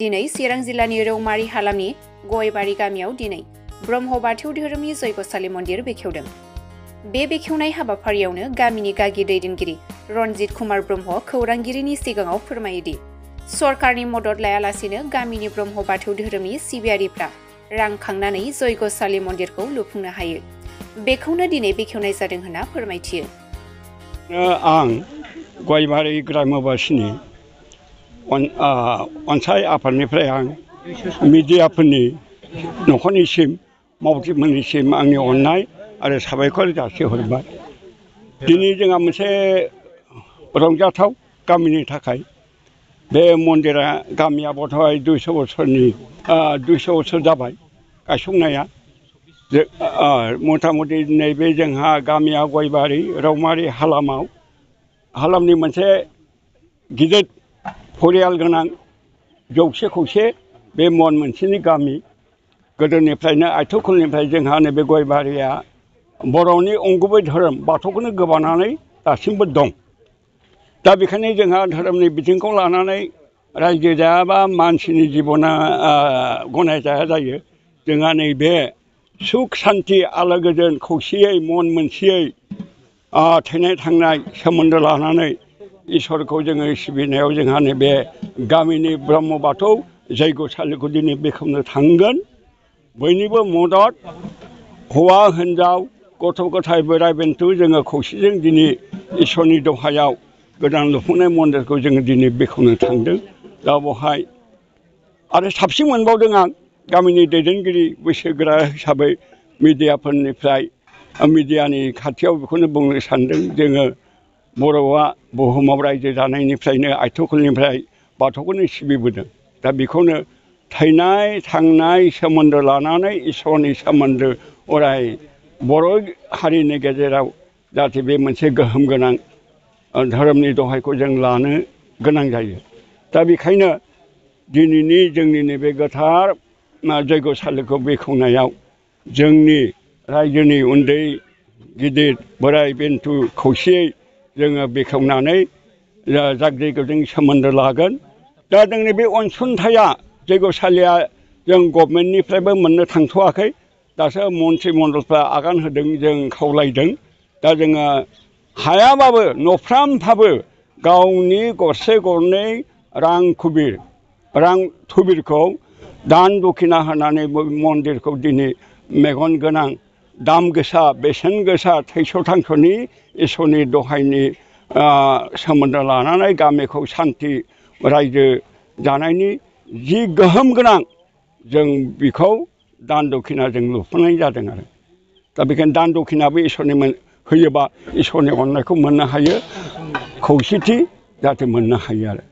दिनै चिरां जिल्लानि रौमारी हालामनि गयबारि गामियाव दिनै ब्रह्म बाथौ धोरोमनि जयग'सालि मन्दिर बेखेवदों। बे बेखेवनाय हाबाफारियावनो गामिनि गागि दैदेनगिरि रनजित कुमार ब्रह्म खौरांगिरिनि सिगाङाव फोरमायोदि सरकारनि मदद लायालासेनो गामिनि ब्रह्म बाथौ धोरोमनि सिबियारिफ्रा रां खांनानै जयग'सालि मन्दिरखौ लुफुंनो हायो। बेखौनो दिनै बेखेवनाय जादों होनना फोरमायथियो। आं गयबारि ग्रामबासिनि अनसाय आफादनिफ्राय आं मिडियाफोरनि न'खरनिसिम मावथिफोरनिसिम आंनि अननाय आरो साबायखर जासिहरबाय। दिनै जोंहा मोनसे रंजाथाव गामिनि थाखाय बे मन्दिरा गामिया बधय 200 बोसोर जाबाय गायसंनाया। मथा मथि नैबे जोंहा गामिया गयबारि रौमारी हालामनि मोनसे गिदिर फरियाल गोनां जौसे खौसे बे मन मोनसेनि गामि। गोदोनिफ्रायनो आइथौखलनिफ्राय जोंहा नैबे गयबारिया बर'नि अंगुबै धोरोम बाथौखौनो गोबानानै दासिमबो दं। दा बेखायनो जोंहा धोरोमनि बिथिंखौ लानानै रायजो जायाबा मानसिनि जिबना गनायजाया जायो। जोंहा नैबे सुख सान्ति आलो गोजोन खौसेयै मन मोनसेयै थैनाय थांनाय सोमोन्दो लानानै इसोरखौ जोङो सिबिनायाव जोंहा नैबे गामिनि ब्रह्म बाथौ जयग'सालिखौ दिनै बेखेवनो थांगोन। बयनिबो मदद हौवा हिन्जाव गथ' गथाय बोराइ बेन्थ जोङो खौसेजों दिनै इसोरनि दहायाव गोदान लुफुंनाय मन्दिरखौ जोङो दिनै बेखेवनो थांदों। दा बेवहाय आरो साबसिन मोनबावदों आं गामिनि दैदेनगिरि बैसोगोरा हिसाबै मिडियानि खाथियाव बेखौनो बुंनो सानदों। जोङो बर'आ बुहुमाव रायजो जानायनिफ्रायनो आइथौखलनिफ्राय बाथौखौनो सिबिबोदों। दा बेखौनो थैनाय थांनाय सोमोन्दो लानानै इसोरनि सोमोन्दो अराय बर' हारिनि गेजेराव जाहाथे बे मोनसे गोहोम गोनां धोरोमनि दहायखौ जों लानो गोनां जायो। दा बेखायनो दिनैनि जोंनि नैबे गोथार जयग'सालिखौ बेखेवनायाव जोंनि रायजोनि उन्दै गिदिर बोराइ बेन्थ खौसेयै जोङो बेखेवनानै जागि गोजों सोमोन्दो लागोन। दा जोंनि बे अनसुंथाइया जयग'सालिया जों गभर्नमेन्टनिफ्रायबो मोननो थांथ'वाखै। दासो मन्त्रि मण्डलफ्रा आगान होदों, जों खावलायदों। दा जोङो हायाबाबो न'फ्रामहाबो गावनि गरसे गरनै रां थुबिरखौ दान दखिना होनानै मन्दिरखौ दिनै मेगन गोनां दाम गोसा बेसेन गोसा थैस' थांस'नि इसोरनि दहायनि सोमोन्दो लानानै गामिखौ सान्थि रायजो जानायनि जि गोहोम गोनां जों बेखौ दान दखिनाजों लुफुंनाय जादों आरो। दा बेखायनो दान दखिनाबो इसोरनि होयोबा इसोरनि अननायखौ मोननो हायो, खौसेथि जाहाथे मोननो हायो आरो।